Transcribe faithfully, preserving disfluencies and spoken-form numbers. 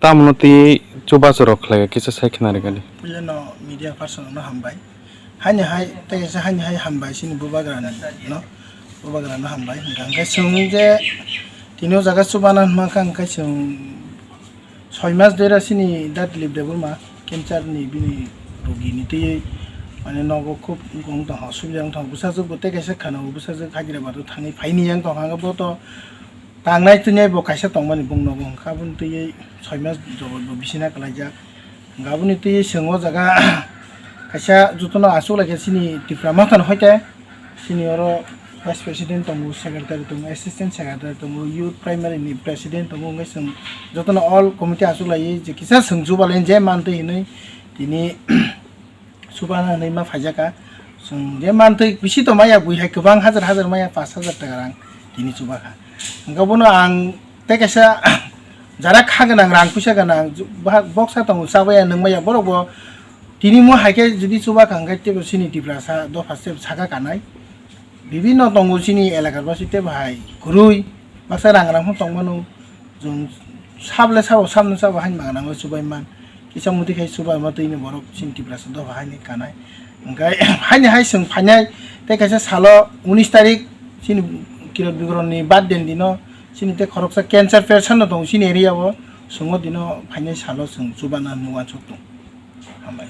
Tamno twi chubachu rok khlai kisa sai khna rwgani. Puila no media person no hambai. Haini hai tei kaisa haini hai hambai chini bubagra ni no. Bubagra no hambai. Hingkha hingkhe chwng je tini o jaga chubana hwnma kha hingkhe chwng soi mas dera chini dad Dilip Debbarma cancer ni bini rogi ni twi mane nogo khub wng tong ha subida wng tong bwsajwk bo tei kaisa khana o bwsajwk Hyderabad o thangwi phaini yang tong ha bo to tangnai twinai bo kaisa tongmani bung nogo hwnkha, aboni twi soi mas jobot bo bisina kwlaijak. Hwnkha aboni twi chwng o jaga kaisa jotono aswk laikha chini Tipra Motha no hoite chini oro vice president tongo, secretary tongo, assistant secretary tongo, youth primary ni president tongo, hwnkhe chwng jotono all committee aswk laiwi je kisa chwng chubalai je mantwi hinwi tini chubana hinwi ma phaijaka. Chwng je mantwi bisi to maya bui hai kwbang hajar hajar maya pash hajar taka rang tini chubakha. Hwnkhe bono ang tei kaisa jara kha gwnang rang puisa gwnang ju-, ba-, boksa tongo chabaya nwngmaya borok bo tini mo hai khe jodi chubakha hwnkhe teibo chini Tiprasa dopha se saka kanai. Bibinno tongo chini elakar basi tei bahai kwrwi baksa rang rang phano tongmano. Chwng sable sabo, sabno sabo haini mangna chubai man. Kisa muti khai chubai ma twi ni borok chini Tiprasa dopha haini kanai. Hwnkhe haini hai chwng phainai tei kaisa salo unis tarik chini Kirat Bikram ni birthday ni dino chini tei khoroksa cancer patient no tongo chini area o. Chwng o dino phainai salo chwng chubana hinwi uansuk tongo. Hambai.